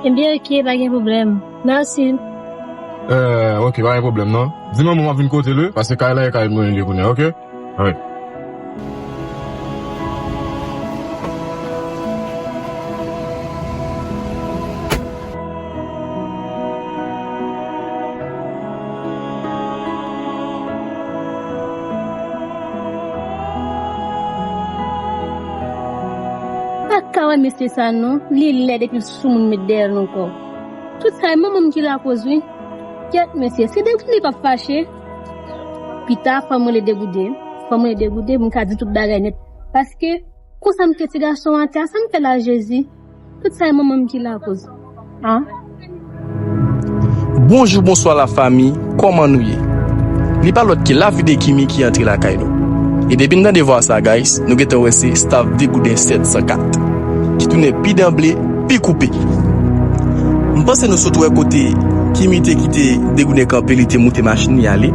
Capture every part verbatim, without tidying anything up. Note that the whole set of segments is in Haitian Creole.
Ebyen, oke, pa gen pwoblèm. Mèsi. Eh, oke, pa gen pwoblèm, non. Di manman w m ap vin kote l, wi, paske kay la e kay mwen li ye kounye a, oke? Alright. Pa ka wè mesye sa non, li lèd epi l soumoun met dèyè l ankò. Tout sa e manman m ki lakoz wi. Kyèt mesye, si Degoude p ap fache, pita fò m rele Degoude, fò m rele Degoude pou m ka di tout bagay nèt. Paske konsa m kite ti gason an atè a, sa m fè la Jezi? Tout sa e manman m ki lakoz. Ah. Bonjou, bonswa lafanmi, kòman nou ye? Li pa lòt ke Lavi de Kimi ki antre lakay nou. E depi n tande vwa sa, guys, nou gentan wè se staff Degouden sèt san kat ki tounen pi danble, pi koupe. M panse nou sot wè kote Kimi te kite Degouden kanpe, li te moute machin li ale.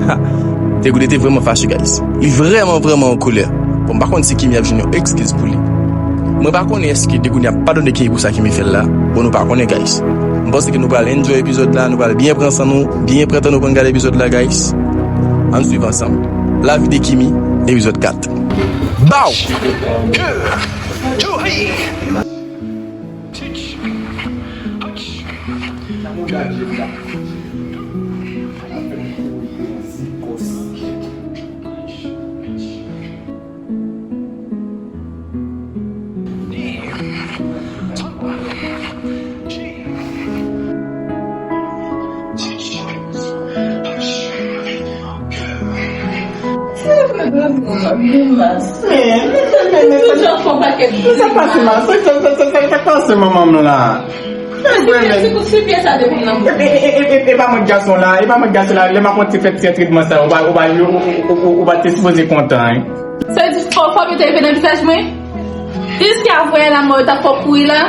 Ha! Degouden te vrèman fache, guys. Li vrèman, vrèman an kolè. Bon, m pa konn si Kimi ap jwenn yon ekskiz pou li. Mwen pa konnen èske Degouden ap padone Kimi pou sa Kimi fè l la. Bon, nou pa konnen, guys. M panse ke nou pral enjoy epizòd la, nou pral byen pran san nou, byen pran tan nou pou n gade epizòd la, guys. Ann swiv ansanm. Lavi de Kimi, epizòd kat. Bow! Sa k pase manman m la? E pa mwen gason la, e pa mwen gason la, lè m ap fè ti fè ti tretman sa, ou pa ou pa ou pa te sipoze kontan. Sa di fò fò yo te rive nan vizaj mwen. Jiska vwè la mò yo t ap fò kouri la.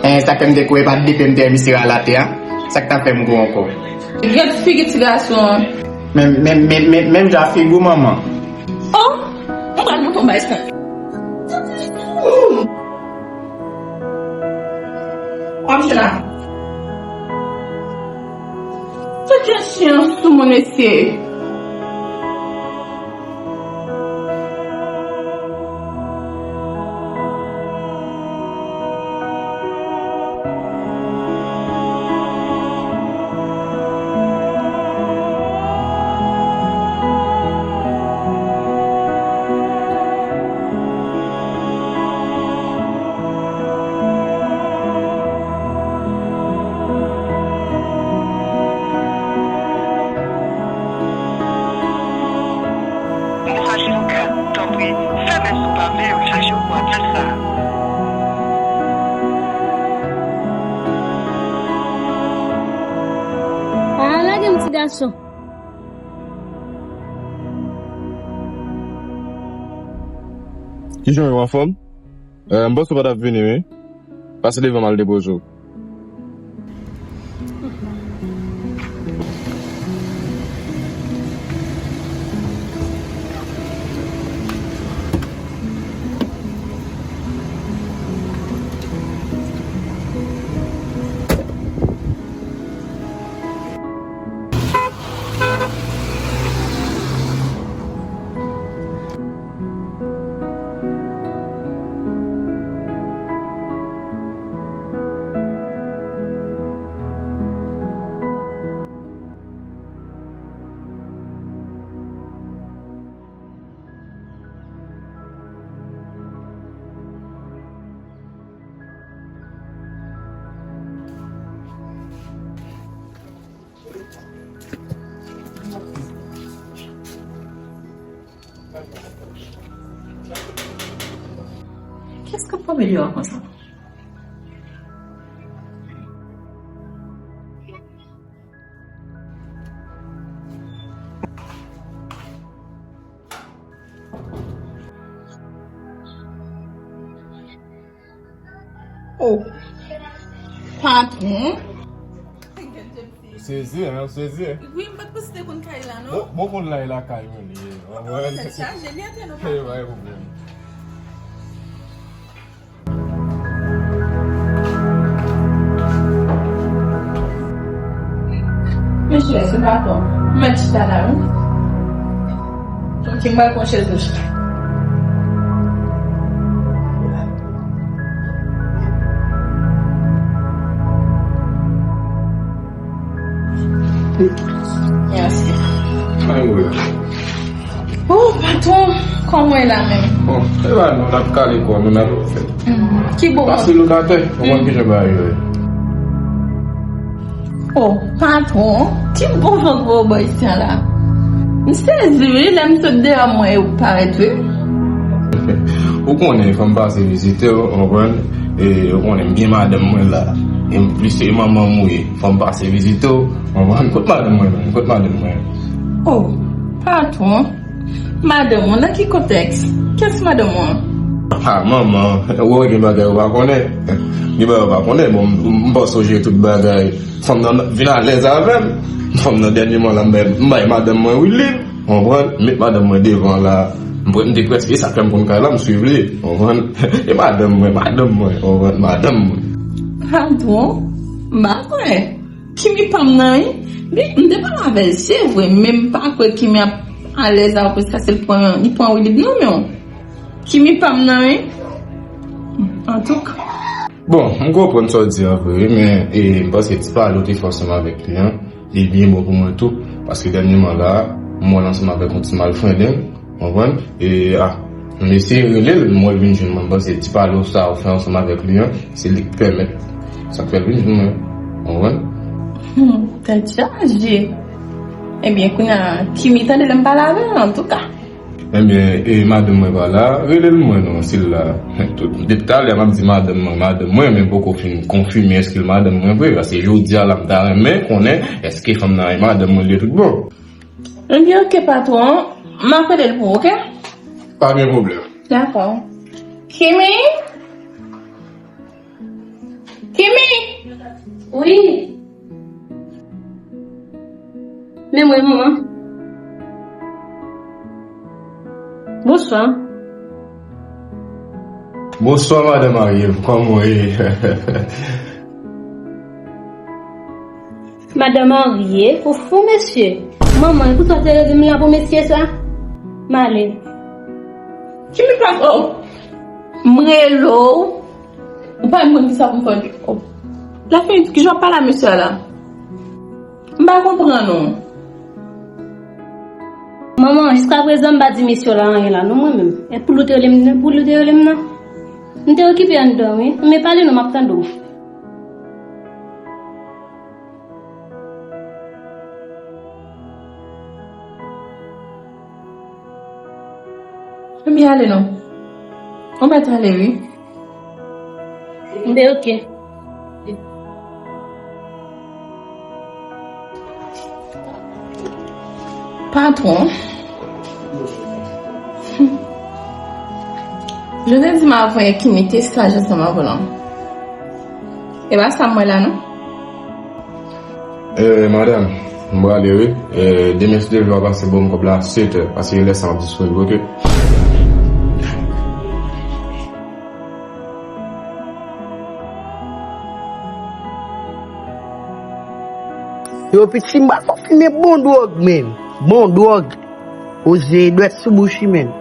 Eh, sa k fè m te kouri pa depi m te wè misye rale atè a. Sa k ta fè m kouri ankò. Gad figi ti gason an. Men men men men menm jan figi w manman. Oh, m pral montre w bay sa. Wap jwe la. Tout jan chen an sou moun mesye. Mesaje vokal, tanpri, fèmen si w pa vle yo chaje w pou apèl sa a. Ah, lage m ti gason. Kijan w ye, w anfòm? Eh, m panse w pa t ap vini, wi. Pase devan m al depoze w. Kiyès k ap pran melyo a konsa? Oh. Patwon. Sezi, hein, sezi. Wi, m pa t panse te konn kay la, non. Bon, bon, konn la, e lakay mwen li ye. Patwon, tèt chaje, li antre nan patwon. Hey, pa gen pwoblèm. Chèz, se pa twò. Mèt chita la, wi. Ok, m pral pran chèz ou chita. Mèsi. Ay, wi. Oh, patwon, kòman w ye la menm? Bon, e ba nou, n ap kale kò nou, n ap fè. Hmm, ki bon. Pase lokatè, ou konn kijan bagay yo ye. Oh, patwon, ki bon vant gwo bòy sa la? M sezi, wi, lè m sot deyò, m wè ou parèt, wi. Ou konnen, fò m pase vizite w, ou konprann? E, ou konnen, m gen madanm mwen la. E m plis se manman m ou ye. Fò m pase vizite w, ou konprann? Kot madanm mwen menm? Kot madanm mwen? Oh, patwon. Madanm ou, nan ki kontèks? Kiyès madanm ou an? Ah, manman, ou wè gen bagay ou pa konnen. Gen bagay ou pa konnen, bon, m, m pa sonje tout bagay. Fanm nan vin alèz avè m. Fanm nan dènyèman la, m bay, m bay madanm mwen wi lib. Ou konprann? M met madanm mwen devan la. M pre-, m te prèske, e sa k fè m konn kay la, m swiv li. Ou konprann? E madanm mwen, madanm mwen, ou konprann? Madanm mwen. Patwon, m pa kwè. Kimi pa m nan, wi. Li, m te pale avè l, se vre, men m pa kwè Kimi ap alèz apre sa, se l pran, li pran wi lib nan men w. Kimi pa m nan, wi. Antouka. Bon, m konprann sa w di an vre, wi, men, e, m panse ti pale w te fè ansanm avèk li an, li byen bon pou mwen tou, paske dènyèman la, m wè l ansanm avèk yon ti malfrenden, konprann? E, a, m eseye rele l, m wè l vin jwenn mwen, m panse ti pale w sa ou fè ansanm avèk li an, se li k pèmèt sa k fè l vin jwenn mwen, konprann? Hmm, tèt chaje. Ebyen, kounye a, Kimi tande lè m pale avè l, antouka. Ebyen, e madanm mwen pa la, rele l mwen non, si l la. Tout, depi talè m ap di madanm mwen, madanm mwen, men m poko fin konfime èske l madanm mwen vre, paske jodi a la m ta renmen konnen èske fanm nan e madanm mwen li ye tout bon. Ebyen, oke, patwon. M ap rele l pou ou, oke? Pa gen pwoblèm. Dakò. Kimi? Kimi? Wi. Men mwen, manman. Bonswa. Bonswa, madanm Ariev. Kòman w ye? Madanm Ariev, ou fou, mesye. Manman, e pou sa w te rele m la pou mesye sa? M ale. Kimi pa, oh, m rele w. Ou pa konn kisa pou m fè. Oh. Lafini, kijan w ap pale a mesye a la? M pa konprann ou. Manman, jiskaprezan m pa di mesye w la anyen la, non, mwen menm. E pou li w te rele m nan, pou li w te rele m nan. M te okipe anndan, wi. Men pale non, m ap tande w. Ebyen, ale non. Ou mèt ale, wi. Mwen oke. Patwon. Jodi a di m ap voye Kimi te staj ansanm avè w lan. E pa sa m wè la, non? Eh, madanm, m prale, wi. Eh, demen, si Dye vle, w a pase ban m kòb la a sèt è, paske lè sa m ap disponib, oke? Yo, piti, m pa konn fimen bon dwòg, menm. Bon dwòg. Oze, dwèt sou bouch li, menm.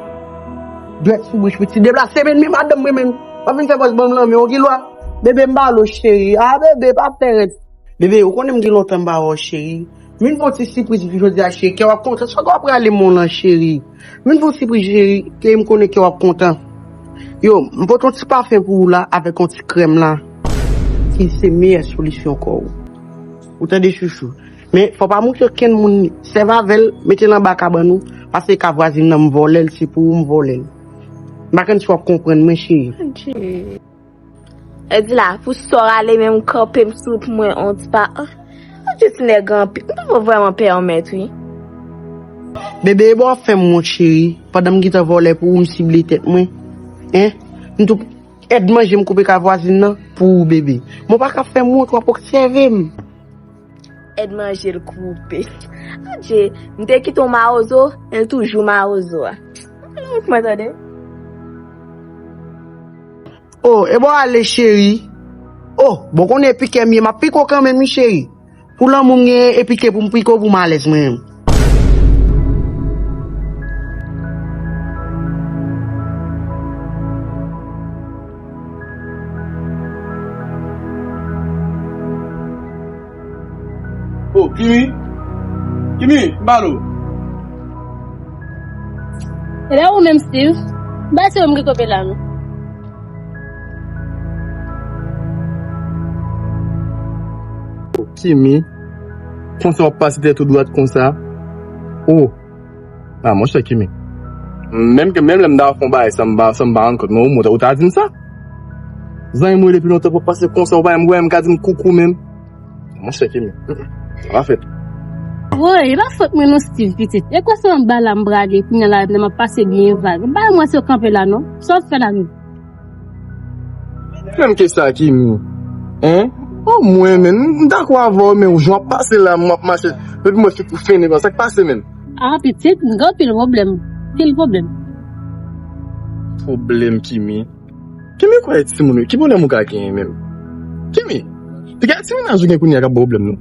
Dwèt sou bouch, piti, deplase, menm, men madanm mwen, menm. W ap vin fè pòz ban m lanmen, w gen lwa. Bebe, m ba lo, cheri. A, bebe, pa fè rèd. Bebe, ou konnen m gen lontan m pa wè w, cheri. Vin fè yon ti sipriz jodi a, cheri. Kè w ap kontan. Sa w ap prale mon lan, cheri. Vin fè yon sipriz, cheri. Ke m konnen kè w ap kontan. Yo, m pote yon ti pafen pou ou la, avèk yon ti krèm la. Ki se meyè solisyon kò w. Ou tande, chouchou. Men, fò pa montre okenn moun li. Sèvi avè l, mete l anba kabann ou, pase ka vwazin nan, m vòlè l, se pou ou m vòlè l. M pa konn si w ap konprann mwen, cheri. Adje. Yo di la, pou sò rale menm kanpe m sou wout mwen, on ti pa. Adje ti nèg anpil. M pa vrèman pèmèt, wi. Bebe, e bò w ap fè m wont, cheri. Pandan m gentan vòlè pou ou, m sible tèt mwen. Hein? M tou èd manje m koupe ka vwazin nan pou ou, bebe. Men w pa ka fè m wont, w ap obsève m. Èd manje l koupe. Adje, m te kite w mawozo, men l toujou mawozo a. Mwen tande. Oh, e bò w ale, cheri. Oh, bon, konnen pike m ye, m ap pike w kanmenm, wi, cheri. Pou lanmou m gen, e pike pou m pike w pou m alèz mwen menm. Oh, Kimi? Kimi, m pale w. E lè ou menm, Steve? M pa se ou m ki kanpe la, non. Kimi, konsa w ap pase tèt ou dwat konsa? Oh, a monchè Kimi. Menm ke, menm lè m ta fè yon bagay san m pa, san m pa rann kont mwen, ou, ou ta di m sa. Zanmi mwen depi lontan, pou pase konsa, ou pa menm wè m, ka di m koukou menm. Monchè Kimi, sa pa fèt. Woy, e pa fòt mwen non, Steve, pitit. E kwè se anba la m prale, kounye a la, m ap pase byen vag. Bay mwen se kanpe la, non. Sa w ap fè la menm? Menm ke sa, Kimi. Hein? O mwen menm, m dakò avè w, men jan w ap pase la, m ap mache. Depi mwen fik pou fini, sa k pase menm? A, pitit, m gen anpil pwoblèm. Anpil pwoblèm. Pwoblèm, Kimi? Kimi, kwè ti moun, wi, ki pwoblèm ou ka genyen menm? Kimi, piga ti mennaj ou gen kounye a k ap ba w pwoblèm, non?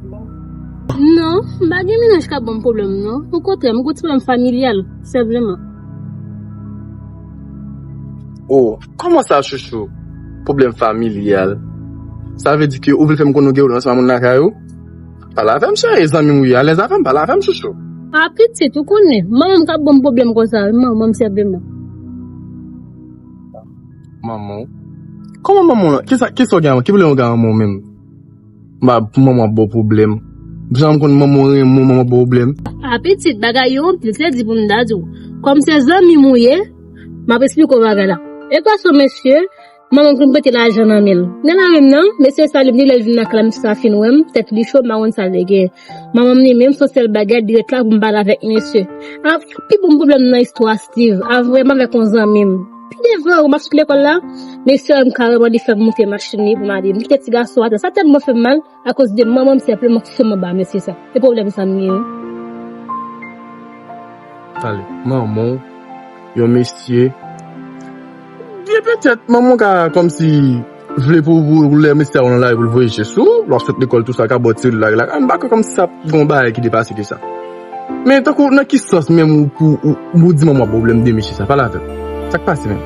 Non, m pa gen mennaj k ap ban m pwoblèm, non. Okontrè, m gen ti pwoblèm familyal, senpleman. Oh, kòman sa, chouchou? Pwoblèm familyal? Sa vle di ke ou vle fè m konnen w gen pwoblèm ansanm ak moun lakay ou? Pale avè m, cheri, zanmi m ou ye, alèz avè m, pale avè m, chouchou. A, pitit, ou konnen, manman m k ap ban m pwoblèm konsa, wi, manman m senpleman. Manman w? Kòman manman w lan? Kisa, kisa w gen, ki pwoblèm w gen ak manman w menm? M pa pou manman w ap ba w pwoblèm. Jan m konn manman w renmen w, manman w ap ba w pwoblèm. A, pitit, bagay yo anpil, se di pou m ta di w. Kòm se zanmi m ou ye, m ap esplike w bagay la. E gason mesye, manman m konn prete lajan nan men l. Nan lari m nan, mesye sa li di lè l vin nan kay la, misye sa fin wè m, tèt li cho, m pa konn sa l te gen. Manman m li menm, se yon sèl bagay, dirèk la pou m pale avèk mesye. A, pi bon pwoblèm nan istwa Steve, a vrèman avèk yon zanmi m. Pi devan, ou m ap sot lekòl la, mesye a m kareman li fè m moute machin li pou m ale. M kite ti gason atè. Sa tèlman fè m mal, akoz de manman m senpleman ki fè m anba mesye sa. E pwoblèm sa m gen wi. Pale, manman w, yon mesye. Byen petèt, manman w ka kòmsi vle pou, pou lè mesye a nan lari pou l voye je sou ou, lè w ap sot lekòl, tou sa, ka ba w ti lari la. M pa kwè kòmsi sa ap gen yon bagay ki depase ke sa. Men tankou nan ki sans menm ou, ou, ou, ou di manman w ap ba w pwoblèm de mesye sa, pale avè m. Sa k pase menm?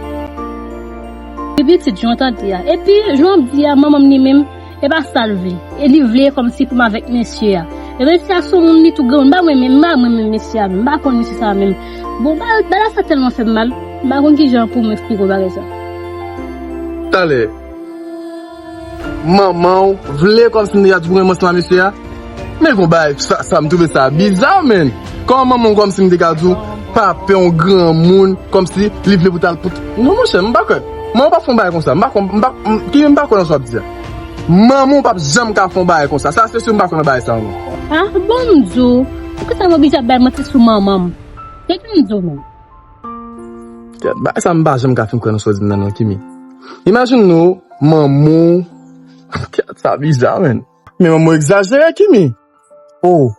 Li pitit, jan w tande a. Epi, jan w ap di a, manman m li menm, e pa sa l vle. E li vle kòmsi pou m avèk mesye a. E mesye a se yon moun li tou granmoun. M pa mwen menm, m pa mwen menm mesye a menm. M pa konn mesye sa menm. Bon, ba, bagay sa tèlman fè m mal. M pa konn kijan pou mwen eksplike w bagay sa. Talè. Manman w vle kòmsi m te ka di pou mwen ansanm ak mesye a? Men gon bagay, sa, sa m twouve sa biza, menn. Kòman manman w kòmsi m te ka di w, pa pè yon granmoun, kòmsi li vle pou t al pou. Non, monchè, m pa kwè. Manman w p ap fè yon bagay konsa. M pa kwè, m pa, m, ki, m pa kwè nan sa w ap di a. Manman w p ap janm ka fè yon bagay konsa. Sa, se si m pa kwè nan bagay sa, non. A, bon, m di w, poukisa m oblije ap bay manti sou manman m? Se ki m di w, menm? Kèt, bagay sa m pa janm ka fin kwè nan sa w di m nan, non, Kimi. Imajine w, manman w. Kèt, sa biza, menn. Men manman w egzajere, Kimi. Oh,